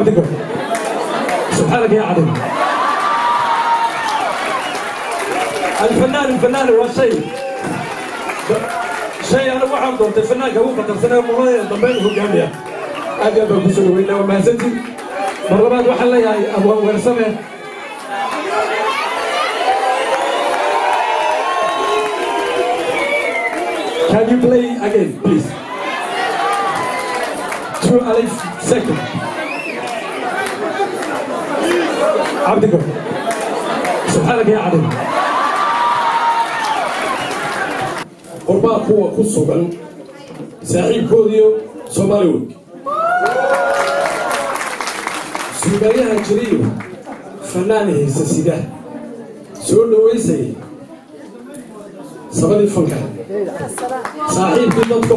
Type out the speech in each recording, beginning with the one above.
Cabdigo, subxaanaka ya cadim. الفنان الفنان هو شيء شيء. انا waxaan doontay fanaanka ugu qatarsanee muradee dambeyn hogaamiya. Aad iyo aad baan kusoo dhaweynaa, waa mahadsantiin. Mar labaad waxaan leeyahay abwaan weersame. Can you play again, please? 2 alif second. Cabdigo, subxaanaka ya cadim. Qurbaa kuwa ku sugan saaxiibkoodiyo Soomaali Week, suugayaha jiriyo fanaan haysa sida soo dhowaysayay sabadii fanka, saaxiibkii dadko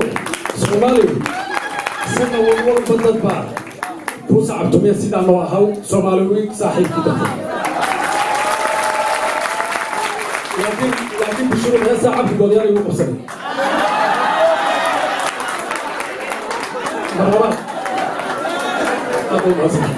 Soomaali Week, sana walwalba dad baa ku sacabtumaya sidaa noo ahaw Soomaali Week, saaxiibkii dadka. Laakiin bishiro heesaa cabdigoodyaal igu qabsanay. Mar labaad aad bay mahadsan.